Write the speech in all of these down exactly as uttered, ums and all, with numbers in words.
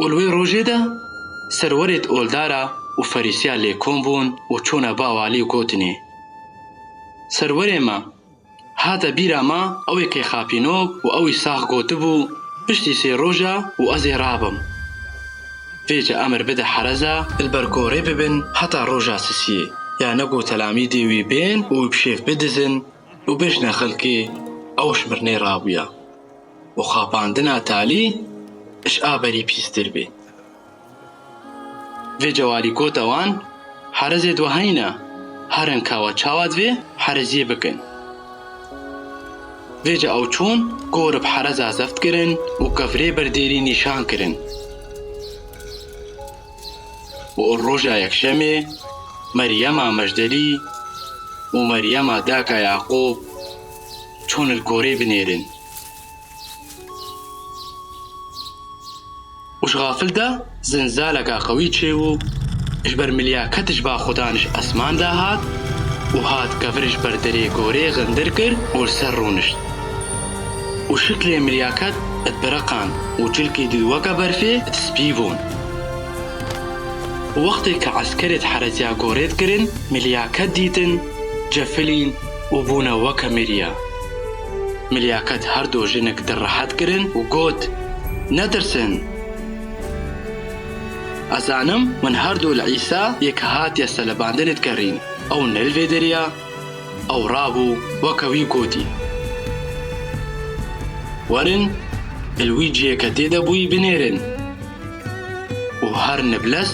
Û li wê rojê de serwerêt oldara û ferîsiya lê kom bûn û çûne ba walî û gotinê, Serwerê me, hate bîra me ew ê kêxapînok û ewî sax gotibû, Piştî sê roja û ez ê rabim. Vêce emir bide hereza li ber gorê bibin heta roja sisiyê, ya ne ku telamîdê wî bên û wî bi şêv bidizin û bêjne xelkê, Ew ji mirinê rabûya û xapandina talî ji a berî pîstir bê. Vêce walî gote wan, Herezêt we heyne, herin ka we çawa divê hereziyê bikin. Vêce ew çûn, gor bi hereza zeft kirin û kevirê berdêrî nîşan kirin. Û roja yekşemê Meryema Mejdelî û Meryema daka Yaqûb çûn li gorê binêrin. Û ji xafil de zilzaleka qewî çêbû, ji ber milyaket ji ba Xudan ji esman de hat û hat kevir ji ber derê gorê xindir kir û li ser rûnişt. Û şiklê milyaket dibiriqand û cilkê dî weke berfê dispî bûn. Û wextê ke eskerêt hereziya gorê dikirin, milyaket dîtin, cefilîn û bûne weke miriya. Milyaket her du jinik di rehet kirin û got, Netirsin! Ez zanim, hûn her du li Îsa yê ke hatiye selebandinê digerîn. Ew ne li vê derê ya, ew rabû weke wî gotî. Werin, li wî cihê ke tê de bûyî binêrin. Û herin bi lez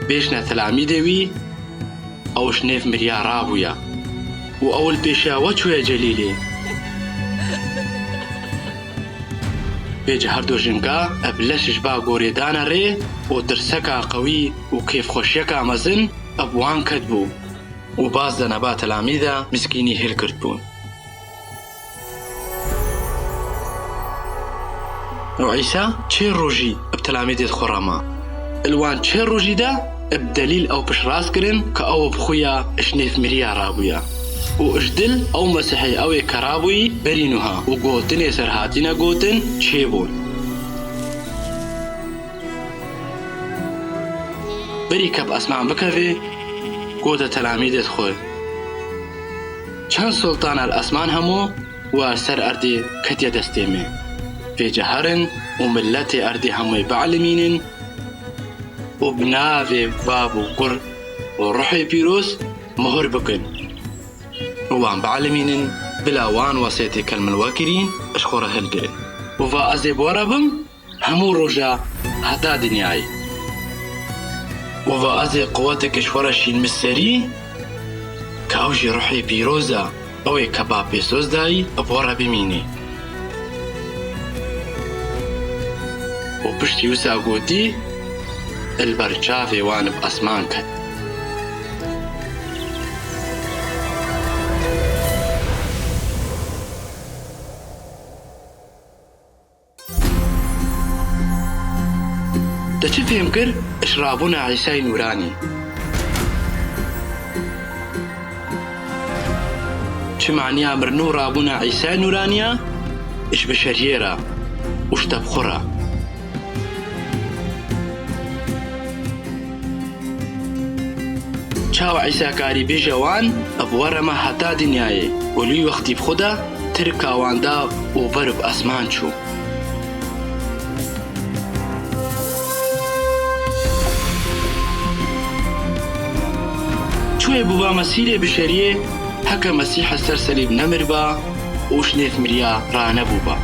bêjne telamîdê wî, Ew ji nêv miriya rabûya û ew li pêşiya we çûye Celîlê. Vêce her du jinka bi leş ji ba gorê dane rê û tirseka qewî û kêfxweşiyeka mezin bi wan ketibû û baz de neba telamîda miskînî hilgirt bûn. Û Îsa çê rojî bi telamîdêt xwe re ma. Li wan çê rojî de bi delîl ew piştrast kirin ke ew bi xuya ji nêv miriya rabûya. Û ji dil ew Mesîhê ew ê ke rabûyî berî nuha û gotinê serhatîne gotin çêbûn. Berî ke bi esman bikeve, gote telamîdêt xwe, Çend sultana li esman hemû û li ser erdê ketiye destê me. Vêce herin û miletê erdê hemûyê bielîmînin û bi navê Bab û Kur û Ruhê Pîroz muhur bikin û wan bielîmînin, bila wan wesêtê ke li min we kirîn ji xwe re hilgirin. Û va ez ê bi we re bim, hemû roja heta dinyayê. Û va ez ê quweteke ji we re şînim serî, ke ew jî Ruhê Pîroz e, ew ê ke Bab pê soz dayî, bi we re bimînê. Û piştî wisa gotî, li ber çavê wan bi esman ket. Te çi fêm kir ji rabûna Îsayê Nûranî? Çi maniya mirin û rabûna Îsayê Nûranî ya ji beşeriyê re û ji te bi xwe re? Çawa Îsa karî bêje wan, bi we re me heta dinyayê û li wî wextî bi xwe de tirka wan da û ber bi esman çû? Çûyê bûba Mesîrê bişeriyê, heke Mesîh li ser selîb nemiriba û ji nêv miriya ranebûba.